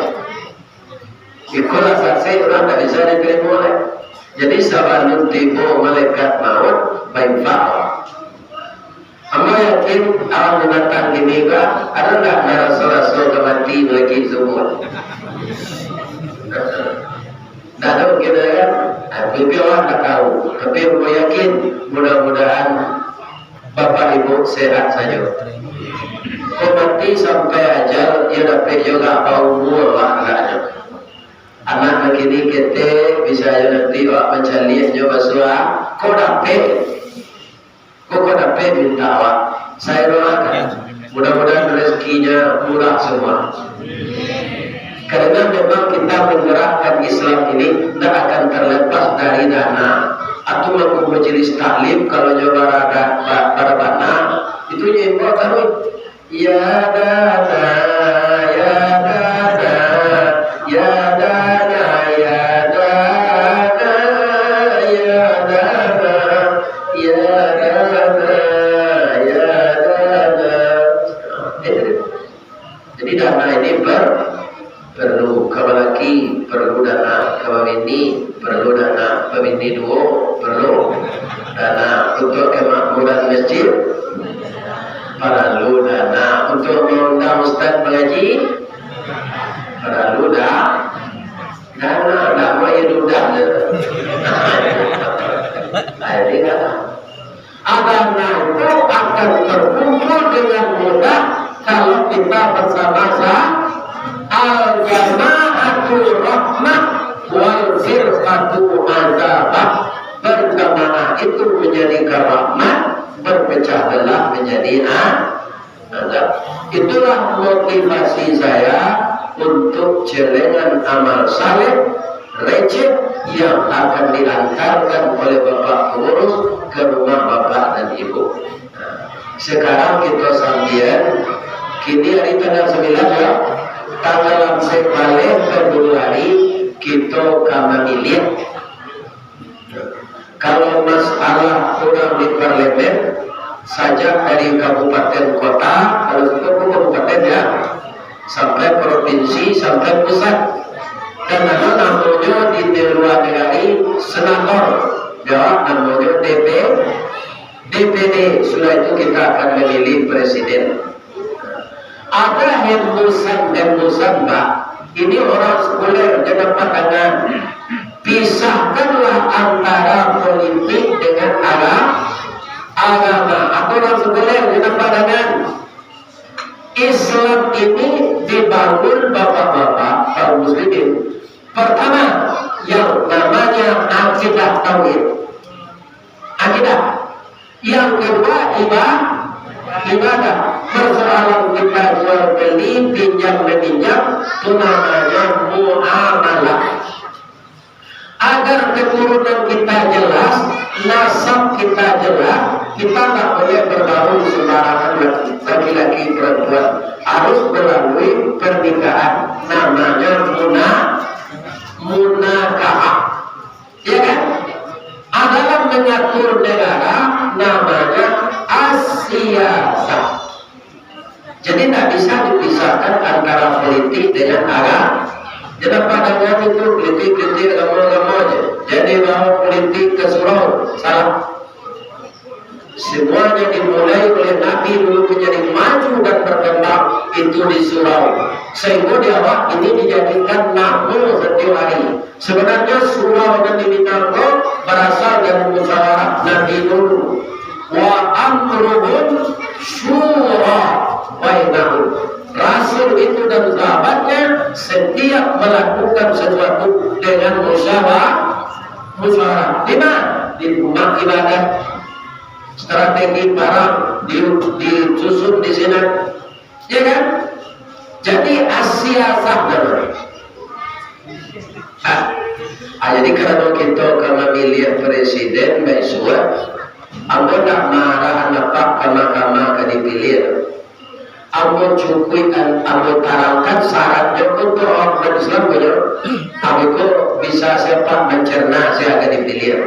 Iko lah saksi, urang ndak bisa ditarimo lai. Jadi, sabalun tibo malaikat maut, bainfak. Ambo yakin, awak nan datang kini ko, ado ndak nan raso-raso ka mati malaikat subuh? Ndak ado, kito kan? Ah, tapi awak ndak tahu. Tapi ambo yakin, mudah-mudahan Bapak Ibu sehat sajo. Ko mati sampai ajal, iyo dapek juo baumua lah agaknyo. Anak nan kini ketek, bisa jo nanti awak mancaliak jo basuah, ko dapek. Ko, ko dapek minta awak. Saya doakan, mudah-mudahan rezekinya murah semua. Karena memang kita menggerakkan Islam ini tidak akan terlepas dari dana. Atau mangko majelis taklim, kalau nyo barada-, ba-, barabana, itu nyo imbau taruih. Ya dana, ya dana, ya dana, ya dana, ya dana, ya dana, ya dana. Jadi, dana ini per-, perlu, ka balaki perlu dana, ka babini perlu dana, babini duo perlu dana, untuak kamakmuran masjid paralu dana, untuak maundang ustaz mangaji paralu da-, dana, ndak mau ya dudak je. Jadi dana. Dana itu akan terkumpul dengan mudah kalau kita bersama-sama. Al-jama'atu rahmah wal firqatu azabah. Berjamaah itu menjadi rahmat, berpecah belah menjadi a-, azab. Itulah motivasi saya untuk celengan amal saleh, receh, yang akan diantarkan oleh Bapak Pengurus ke rumah Bapak dan Ibu. Sekarang kita sambian, kini hari tanggal sembilan, ya, tanggal lapan baleh Februari, kita ka mamiliah. Kalau masalah urang di parlemen, sajak dari kabupaten kota, kalau itu pun kabupaten, ya, sampai provinsi, sampai pusat. Dan ado namonyo di luar nagari senator, yo, namonyo D P, D P D. Sudah itu kita akan memilih presiden. Ada hembusan-hembusan, Pak. Ini orang sekuler, jangan pandangan. Pisahkanlah antara politik dengan aga-, agama. Aku orang sekuler, jangan pandangan. Islam ini dibangun bapak-bapak kaum muslimin. Pertama, yang namanya akidah tauhid. Akidah. Yang kedua, iba-, ibadah. Persoalan kita jual beli, pinjam meminjam, itu namanya muamalah. Agar keturunan kita jelas, nasab kita jelas, kita tak boleh berbaur sembarangan lagi, laki-laki perempuan. Harus melalui pernikahan, namanya muna-, munakahah. Ya kan? Adalah mengatur negara, namanya asiasah. Jadi, tak bisa dipisahkan antara politik dengan agama. Jangan pandangan itu politik-politik agama-agama aja. Jadi, bawa politik ke surau, salah. Semuanya dimulai oleh Nabi dulu menjadi maju dan berkembang itu di surau. Sehingga di awak ini dijadikan nama setiap hari. Sebenarnya surau nan di Minang ko barasal dari musyawarah Nabi Nuh. Wa amruhum syura bainahum. Rasul itu dan sahabatnya setiap melakukan sesuatu dengan musyawarah, musyawarah. Di mana? Di rumah ibadah. Strategi parang di-, disusun di sinan. Ya kan? Jadi, asiasah namanya. Ah, ah, jadi, karano kito ka mamiliah presiden baisuak, ambo ndak maarah apak ka mahkamah ka dipiliah. Ambo cukuik an-, ambo tarangkan syaratnyo untuak orang Islam, banyak. Tapi kok bisa siapa mencerna sia ka dipiliah?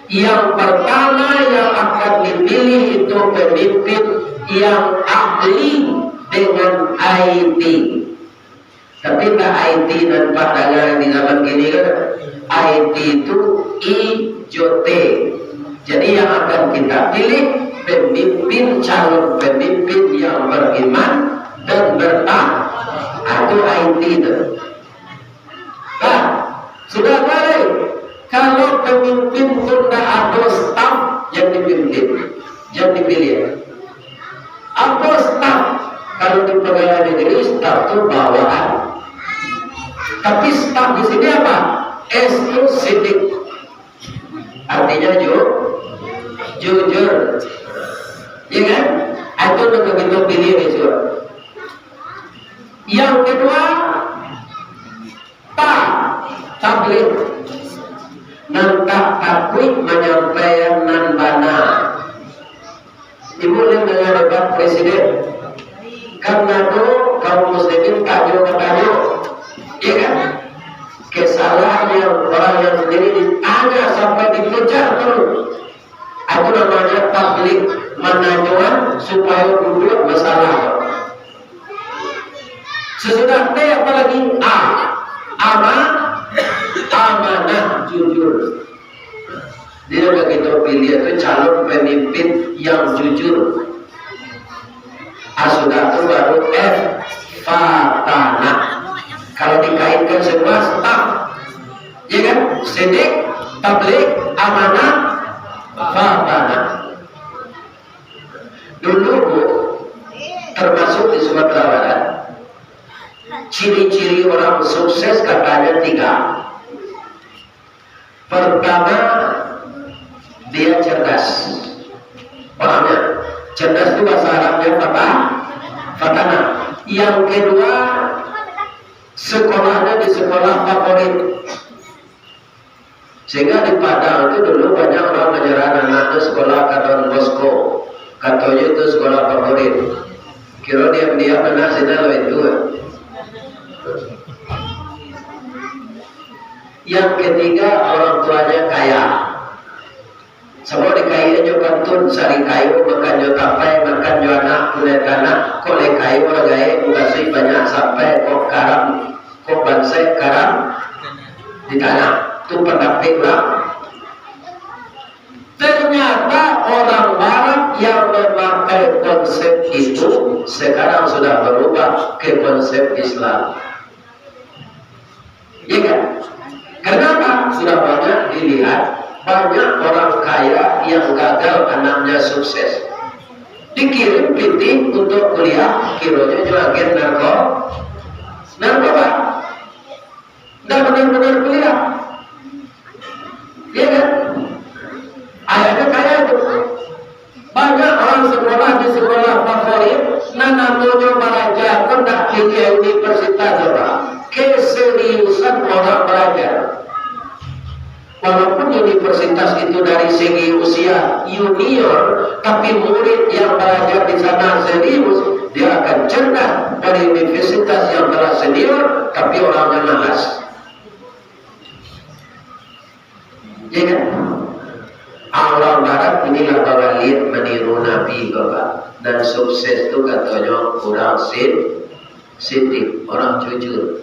Yang pertama yang akan dipilih itu pemimpin yang ahli dengan I T. Tapi ndak I T nan pandangan di zaman kini kan. I T itu I J T. Jadi yang akan kita pilih pemimpin, calon pemimpin yang beriman dan bertak-, ah, itu I T itu. Nah, sudah mulai. Kalau pemimpin tu ndak ado staf, jan dipimpin, jan dipilih. Apo staf? Kalau di pegawai negeri, staf tu bawahan. Tapi staf di sini apa? S tu sidik. Artinya ju-, jujur. Ya kan? Itu nan kito pilih besok. Yang kedua, ta-, tabligh. Nan tak takuik manyampaian nan bana. Ibu ni mangadakan presiden. Karena tu kaum muslimin tanyo batanyo. Ya kan? Kesalahan yang orang yang sendiri ditanya sampai dikejar terus. Itu namanya tabligh, mananyoan supayo duduak masalah. Sasudah T apa lagi? A. Ama-, amanah, jujur. Jadi, kalau kito pilih tu calon pemimpin yang jujur. A sudah tu baru F, fatanah. Kalau dikaitkan semua, staf. Ya kan? Sidik, tabligh, amanah, fatanah. Dulu, Bu, termasuk di Sumatera Barat, ciri-ciri orang sukses katanya tiga. Pertama, dia cerdas. Pahamnya? Cerdas itu bahasa Arabnya fata-, fatanah. Yang kedua, sekolahnya di sekolah favorit. Sehingga di Padang tu dulu banyak orang manyarah anaknyo sekolah ka Don Bosco. Katonyo itu sekolah favorit. Kiro diam-diam anak sinan lo itu. Yang ketiga, orang tuanya kaya. Samo dikaian jo pantun, sari kayo makan jo tapai, makan jo anak, pulai tanak, kok lai kayo urang gaek, mukasuik banyak sampai, kok karam, kok bansaik karam, Ditanya, tu pandapek urang. Ternyata orang Barat yang memakai konsep itu sekarang sudah berubah ke konsep Islam. Ya kan? Kenapa? Sudah banyak dilihat, banyak orang kaya yang gagal anaknya sukses. Dikirim pitih untuk kuliah, kironyo jo agen narko-, narkoba. Ndak benar-benar kuliah. Iya kan? Ayahnya kaya tu. Banyak orang sekolah di sekolah favorit, nan namonyo baraja pun ndak piliah universitas, coba. Keseriusan orang baraja. Walaupun universitas itu dari segi usia junior, tapi murid yang belajar di sana serius, dia akan cerdas dari universitas yang telah senior, tapi orangnya malas. Ya kan? Orang Barat inilah babaliak maniru Nabi, Bapak. Dan sukses tu katonyo urang sid-, sidik, orang jujur.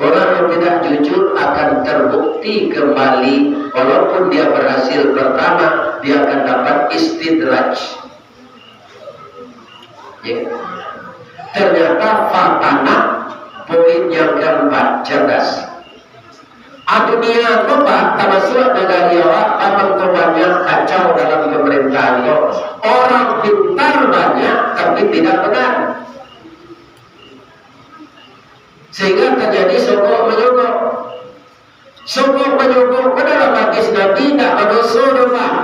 Orang yang tidak jujur akan terbukti kembali, walaupun dia berhasil pertama, dia akan dapat istidraj. Ya. Ternyata fatanah, poin yang keempat, cerdas. Ah, dunia ko, Pak, tamasuak nagari awak, aman ko banyak kacau dalam pemerintahan ko. Orang pintar banyak, tapi tidak benar. Sehingga terjadi sogok manyogok. Sogok manyogok ko dalam hadis Nabi indak badoso doh, Pak.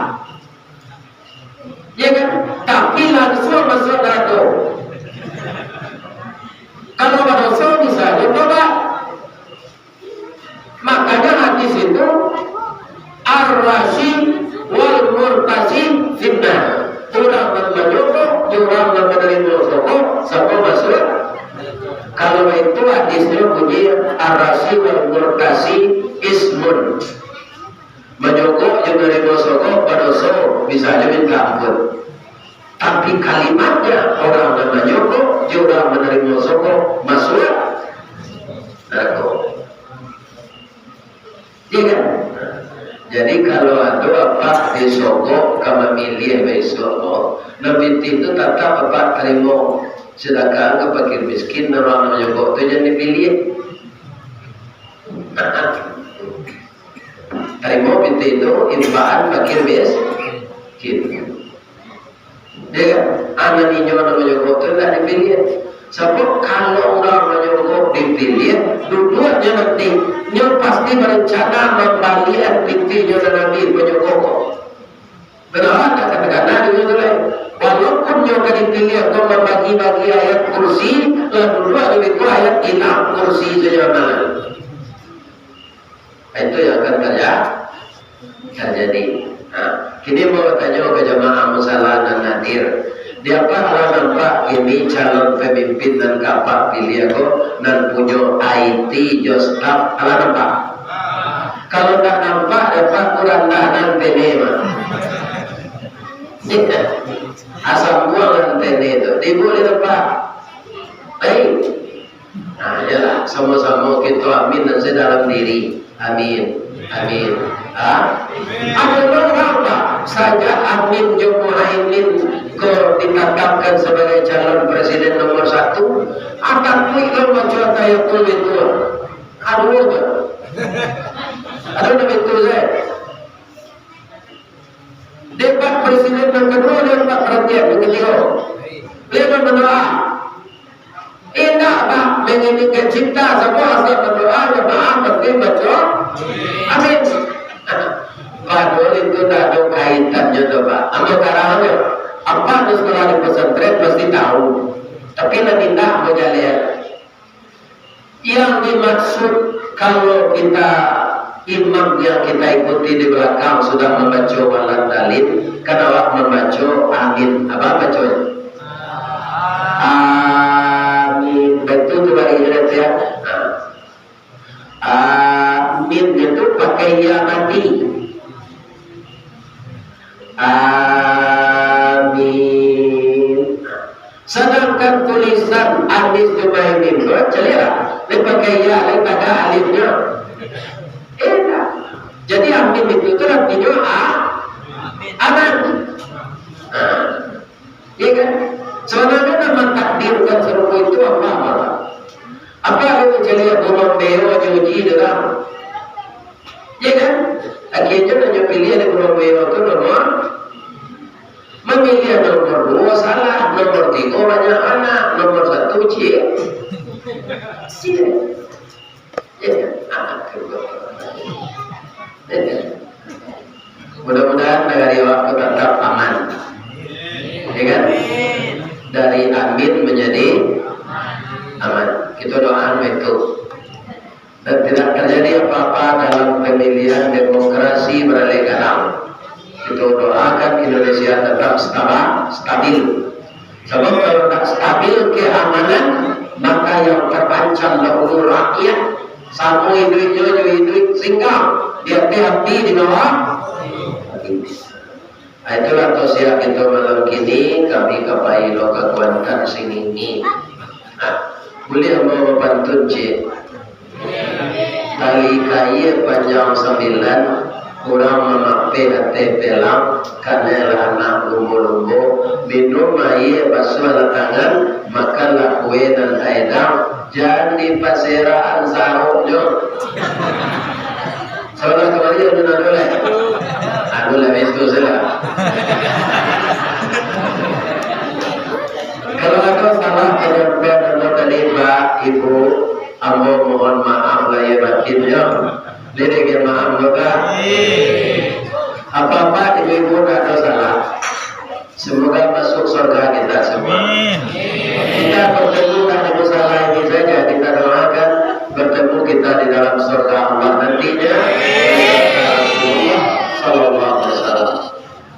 Ya kan? Tapi lansuang masuak narako. Kalau badoso, misalnyo, tobat. Makanya hadis itu, "Ar-rasyid wal murtasyid finnar." Urang nan manyogok, jo urang nan manarimo sogok, samo masuak. Kalau itu hadisnyo bunyi, "Ar-rasyid wal murtasyid ismun." Manyogok jo manarimo sogok badoso, misalnyo minta ampun. Tapi kalimatnya, orang nan manyogok jo urang manarimo sogok masuak narako. Iya kan? Jadi, kalau ado apak disogok ka mamiliah bisuak ko, nan pitih tu tatap apak tarimo, sadakahkan ka fakir miskin, nan urang nan manyogok tu jan dipiliah. Tarimo pitih tu, infak an fakir miskin. Ya kan? Anak inyo nan manyogok tu indak dipiliah. Sabab kalau urang manyogok dipiliah, duduaknyo nanti, nyo pasti barencana mambaliakan pitihnyo nan ambiak manyogok ko. Benar tak katakan, nah, dulu tu lah. Walaupun nyo ka dipiliah ko mambagi-bagi ayat kursi, lah duduak di situ ayat ilang kursi sajo amalan. Itu yang akan terja-, terjadi. Nah, kini mau tanyo ka jamaah musala nan hadir. Di apak alah nampak kini calon pamimpin nan ka apak piliah ko, nan punyo I T jo staff, alah nampak? Kalau ndak nampak, di apak kurang dah nan tene mah. Asam buang nan tene tu. Di ibu di nampak? Baik. Nah, iyolah, samo-samo kito amin nan sadalam diri. Amin. Amin. Ha? Ado urang, Pak, sajak Amin jo Muhaimin ko ditatapkan sabagai calon presiden nomor satu, ah, takuik lo baco Tahiyatul itu. Aduh, aja. Ado nan itu, saya. Debat presiden nan kaduo, debat paratian nan katigo. Baliau mandoa. Indak, Pak, manginginkan cinta, samo asa mandoa, jamaah pasti baco amin. Padahal itu ndak ado kaitannyo tu, Pak. Ambo karanyo, apak nan sekolah di pesantren pasti tahu. Tapi nan indak ambo jaleh. Yang dimaksud, kalau kita, imam yang kita ikuti di belakang sudah mambaco waladhdallin, kan awak mambaco amin. Apa baconyo? Amin. Batua tu bari inyo nanti, ya. Nah. Amin itu pakai ya mati. Amin. Sadangkan tulisan Anies Jumaimin tu, caliak lah. Dia pakai ya, dia tak ada alifnya. Eh, Amin itu tu artinyo a-, aman. Nah, iya kan? Sabananyo nan mantakdirkan sarupo itu Allah Taala. Apo nan mancaliak buruang beo jo uji tu lah? Iya kan? Akhirnyo nan nyo piliah di buruang beo tu nomor, mamiliah nomor duo salah, nomor tigo banyak anak, nomor satu ciek. Ciek. Iya kan? Ah, tu. Iya kan? Mudah-mudahan nagari awak tu tatap aman. Ya kan? Dari amin menjadi aman. Kita doakan itu. Dan tidak terjadi apa-apa dalam pemilihan demokrasi baralek gadang. Kita doakan Indonesia tetap staba-, stabil. Sabab kalau tak stabil keamanan, maka yang terancam dahulu rakyat. Samo iduiknyo jo iduik singgah, di ateh ati, di bawah ati. Ah, itulah tausiah kito malam kini, kami ka pai lo ka Kuantan singini. Nah, buliah ambo bapantun, ciek? Tali kaia panjang sambilan, urang mamapeh ateh pelang, kanai lah anak lumbo-lumbo, minum aia basuahlah tangan, makanlah kue nan aedang, jan dipaserahan saroknyo. Salah kamari anu nado lai. Anu lah itu salah. Kalau ado salah panyampaian ambo tadi, Pak, Ibu, ambo mohon maaf lahir batin, yo. Liriknya maaf, moga apa-apa ibu-ibu ndak ado salah. Semoga masuk surga kita semua. Amin. Kita bertemu tak ada masalah ini saja, kita doakan bertemu kita di dalam surga Allah nantinya. Rasulullah sallallahu alaihi wasallam.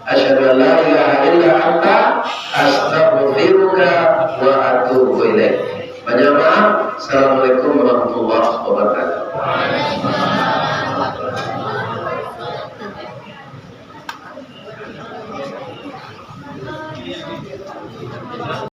Asyhadu an la ilaha illa anta, astaghfiruka wa atubu ilaik. Banyak maaf. Assalamualaikum warahmatullahi wabarakatuh.